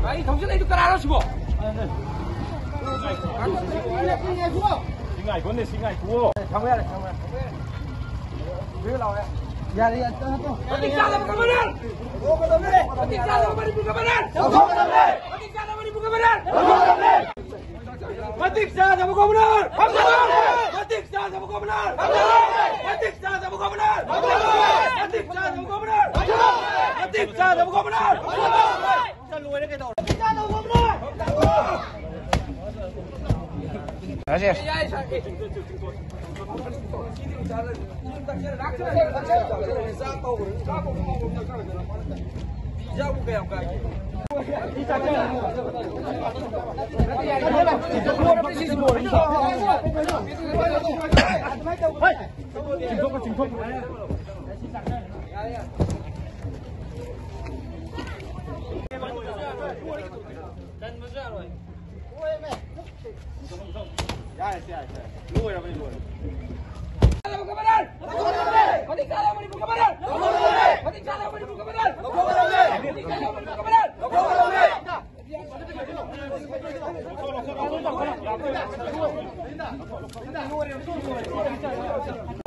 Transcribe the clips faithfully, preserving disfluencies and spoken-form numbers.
ꯒꯥꯔꯤ ꯊꯧꯖꯤꯜꯂꯛꯏꯗꯨ ꯀꯅꯥꯅꯣ ꯁꯤꯕꯣ? ꯁꯤ ꯉꯥꯏꯈꯣꯅꯦ, ꯁꯤ ꯉꯥꯏꯈꯣ꯫ ꯌꯥꯔꯦ, ꯌꯥꯔꯦ, ꯇꯣꯛꯑꯣ, ꯇꯣꯛꯑꯣ꯫ ꯃꯇꯤꯛ ꯆꯥꯗꯕ ꯒꯕꯔꯅꯔ! ꯃꯇꯤꯛ ꯆꯥꯗꯕ ꯃꯅꯤꯄꯨꯔ ꯒꯕꯔꯅꯔ! ꯃꯇꯤꯛ ꯆꯥꯗꯕ ꯃꯅꯤꯄꯨꯔ ꯒꯕꯔꯅꯔ! ꯃꯇꯤꯛ ꯆꯥꯗꯕ ꯒꯕꯔꯅꯔ! ꯃꯇꯤꯛ ꯆꯥꯗꯕ ꯒꯕꯔꯅꯔ! ꯃꯇꯤꯛ ꯆꯥꯗꯕ ꯒꯕꯔꯅꯔ! ꯃꯇꯤꯛ ꯆꯥꯗꯕ ꯒꯕꯔꯅꯔ! ꯃꯇꯤꯛ ꯆꯥꯗꯕ ꯒꯕꯔꯅꯔ!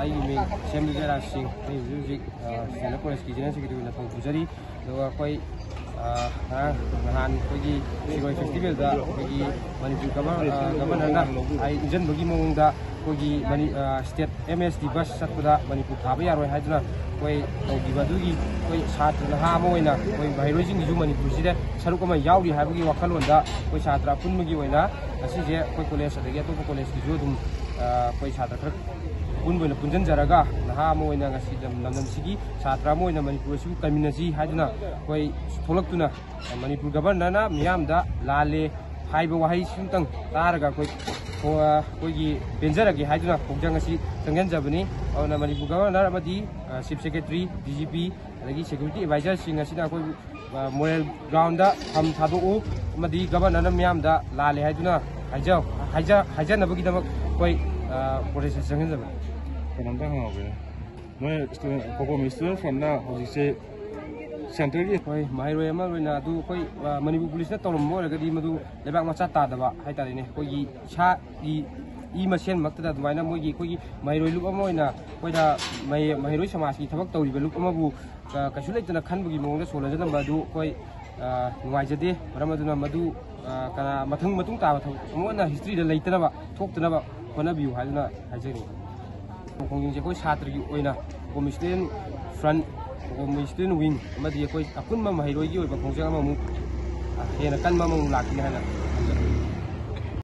ꯑꯩꯒꯤ ꯃꯤꯡ ꯁꯦꯝꯕ ꯖꯦꯔꯥꯖ ꯁꯤꯡ꯫ ꯑꯩ ꯍꯧꯖꯤꯛ ꯍꯧꯖꯤꯛ, ꯑ, ꯁꯦꯟꯇ꯭ꯔꯦꯜ ꯀꯣꯂꯦꯖꯀꯤ ꯖꯦꯅꯔꯦꯜ ꯁꯦꯀ꯭ꯔꯦꯇꯔꯤ ꯑꯣꯏꯅ ꯊꯕꯛ ꯄꯨꯖꯔꯤ꯫ ꯑꯗꯨꯒ ꯑꯩꯈꯣꯏ, ꯑ, ꯉꯔꯥꯡ ꯅꯍꯥꯟ ꯑꯩꯈꯣꯏꯒꯤ ꯁꯤꯔꯣꯏ ꯐꯦꯁꯇꯤꯚꯦꯜꯗ ꯑꯩꯈꯣꯏꯒꯤ ꯃꯅꯤꯄꯨꯔ ꯒꯚꯔ-, ꯑ, ꯒꯚꯔꯅꯔꯅ ꯍꯥꯏ ꯏꯟꯖꯟꯕꯒꯤ ꯃꯑꯣꯡꯗ ꯑꯩꯈꯣꯏꯒꯤ ꯃꯅꯤ-, ꯑ, ꯁ꯭ꯇꯦꯠ ꯑꯦꯝ ꯑꯦꯁ ꯇꯤ ꯕꯁ ꯆꯠꯄꯗ ꯃꯅꯤꯄꯨꯔ ꯊꯥꯕ ꯌꯥꯔꯣꯏ ꯍꯥꯏꯗꯨꯅ ꯑꯩꯈꯣꯏ ꯇꯧꯈꯤꯕ ꯑꯗꯨꯒꯤ ꯑꯩꯈꯣꯏ ꯁꯥꯇ꯭ꯔ ꯅꯍꯥ ꯑꯃ ꯑꯣꯏꯅ ꯑꯩꯈꯣꯏ ꯃꯍꯩꯔꯣꯏꯁꯤꯡꯒꯤꯁꯨ ꯃꯅꯤꯄꯨꯔꯁꯤꯗ ꯁꯔꯨꯛ ꯑꯃ ꯌꯥꯎꯔꯤ ꯍꯥꯏꯕꯒꯤ ꯋꯥꯈꯜꯂꯣꯟꯗ ꯑꯩꯈꯣꯏ ꯁꯥꯇ꯭ꯔ ꯑꯄꯨꯟꯕꯒꯤ ꯑꯣꯏꯅ ꯉꯁꯤꯁꯦ ꯑꯩꯈꯣꯏ ꯀꯣꯂꯦꯖ ꯑꯗꯒꯤ ꯑꯇꯣꯞꯄ ꯀꯣꯂꯦꯖꯀꯤꯁꯨ ꯑꯗꯨꯝ, ꯑ, ꯑꯩꯈꯣꯏ ꯁꯥꯇ꯭ꯔ ꯈꯔ ꯑꯄꯨꯟꯕ ꯑꯣꯏꯅ ꯄꯨꯟꯁꯤꯟꯖꯔꯒ ꯅꯍꯥ ꯑꯃ ꯑꯣꯏꯅ ꯉꯁꯤ ꯂꯝ-, ꯂꯝꯗꯝꯁꯤꯒꯤ ꯁꯥꯇ꯭ꯔ ꯑꯃ ꯑꯣꯏꯅ ꯃꯅꯤꯄꯨꯔ ꯑꯁꯤꯕꯨ ꯀꯟꯃꯤꯟꯅꯁꯤ ꯍꯥꯏꯗꯨꯅ ꯑꯩꯈꯣꯏ ꯊꯣꯛꯂꯛꯇꯨꯅ ꯃꯅꯤꯄꯨꯔ ꯒꯚꯔꯅꯔꯅ ꯃꯤꯌꯥꯝꯗ ꯂꯥꯜꯂꯦ ꯍꯥꯏꯕ ꯋꯥꯍꯩꯁꯤꯡꯇꯪ ꯇꯥꯔꯒ ꯑꯩꯈꯣꯏ, ꯑꯩꯈꯣꯏꯒꯤ ꯄꯦꯟꯖꯔꯒꯦ ꯍꯥꯏꯗꯨꯅ ꯈꯣꯡꯖꯪ ꯑꯁꯤ ꯆꯪꯁꯤꯟꯖꯕꯅꯤ꯫ ꯑꯗꯨꯅ ꯃꯅꯤꯄꯨꯔ ꯒꯚꯔꯅꯔ ꯑꯃꯗꯤ, ꯑ, chief secretary, D G P, ꯑꯗꯒꯤ ꯁꯦꯀ꯭ꯌꯨꯔꯤꯇꯤ ꯑꯦꯗꯚꯥꯏꯖꯔꯁꯤꯡ ꯑꯁꯤꯅ ꯑꯩꯈꯣꯏ, ꯑ, ꯃꯣꯔꯦꯜ ꯒ꯭ꯔꯥꯎꯟꯗ ꯐꯝ ꯊꯥꯗꯣꯛꯎ ꯑꯃꯗꯤ ꯒꯚꯔꯅꯔꯅ ꯃꯤꯌꯥꯝꯗ ꯂꯥꯜꯂꯦ ꯍꯥꯏꯗꯨꯅ ꯍꯥꯏꯖ-, ꯍꯥꯏꯖ-, ꯍꯥꯏꯖꯅꯕꯒꯤꯗꯃꯛ ꯑꯩꯈꯣꯏ, ꯑ, ꯄ꯭ꯔꯣꯇꯦꯁꯇ ꯆꯪꯁꯤꯟꯖꯕꯅꯤ꯫ ꯀꯩꯅꯣꯝꯇ ꯍꯪꯍꯧꯒꯦ꯫ ꯅꯣꯏ ꯁ꯭ꯇꯨꯗꯦꯟ, ꯀꯣꯀꯣꯃꯤ ꯁ꯭ꯇꯨꯗꯦꯟ ꯐ꯭ꯔꯟꯠꯅ ꯍꯧꯖꯤꯛꯁꯦ ꯁꯦꯟꯇ꯭ꯔꯦꯜꯒꯤ ꯑꯩꯈꯣꯏ ꯃꯍꯩꯔꯣꯏ ꯑꯃ ꯑꯣꯏꯅ ꯑꯗꯨ ꯑꯩꯈꯣꯏ, ꯑ, ꯃꯅꯤꯄꯨꯔ ꯄꯨꯂꯤꯁꯅ ꯇꯧꯔꯝꯕ ꯑꯣꯏꯔꯒꯗꯤ ꯃꯗꯨ ꯂꯩꯕꯥꯛ ꯃꯆꯥ ꯇꯥꯗꯕ ꯍꯥꯏꯇꯥꯔꯦꯅꯦ꯫ ꯑꯩꯈꯣꯏꯒꯤ ꯏꯁꯥꯒꯤ ꯏ ꯃꯁꯦꯟꯃꯛꯇꯗ ꯑꯗꯨꯃꯥꯏꯅ ꯃꯣꯏꯒꯤ ꯑꯩꯈꯣꯏꯒꯤ ꯃꯍꯩꯔꯣꯏ ꯂꯨꯞ ꯑꯃ ꯑꯣꯏꯅ ꯑꯩꯈꯣꯏꯗ ꯃꯍꯩ-, ꯃꯍꯩꯔꯣꯏ ꯁꯃꯥꯖꯀꯤ ꯊꯕꯛ ꯇꯧꯔꯤꯕ ꯂꯨꯞ ꯑꯃꯕꯨ, ꯑ, ꯀꯩꯁꯨ ꯂꯩꯇꯅ ꯈꯟꯕꯒꯤ ꯃꯑꯣꯡꯗ ꯁꯣꯟꯅꯖꯅꯕ ꯑꯗꯨ ꯑꯩꯈꯣꯏ, ꯑ, ꯅꯨꯡꯉꯥꯏꯖꯗꯦ꯫ ꯃꯔꯝ ꯑꯗꯨꯅ ꯃꯗꯨ, ꯑ, ꯀꯅꯥ ꯃꯊꯪ, ꯃꯇꯨꯡ ꯇꯥꯕ ꯊꯕꯛ ꯑꯃꯨꯛ ꯍꯟꯅ ꯍꯤꯁꯇ꯭ꯔꯤꯗ ꯂꯩꯇꯅꯕ, ꯊꯣꯛꯇꯅꯕ ꯍꯣꯠꯅꯕꯤꯌꯨ ꯍꯥꯏꯗꯨꯅ ꯍꯥꯏꯖꯔꯤ꯫ ꯈꯣꯡꯖꯪꯁꯦ ꯑꯩꯈꯣꯏ ꯁꯥꯇ꯭ꯔꯒꯤ ꯑꯣꯏꯅ ꯀꯣꯃꯤ ꯁ꯭ꯇꯨꯗꯦꯟ ꯐ꯭ꯔꯟꯠ, ꯀꯣꯃꯤ ꯁ꯭ꯇꯨꯗꯦꯟ ꯋꯤꯡ ꯑꯃꯗꯤ ꯑꯩꯈꯣꯏ ꯑꯄꯨꯟꯕ ꯃꯍꯩꯔꯣꯏꯒꯤ ꯑꯣꯏꯕ ꯈꯣꯡꯖꯪ ꯑꯃꯃꯨꯛ, ꯑ, ꯍꯦꯟꯅ ꯀꯟꯕ ꯑꯃꯃꯨꯛ ꯂꯥꯛꯀꯅꯤ ꯍꯥꯏꯅ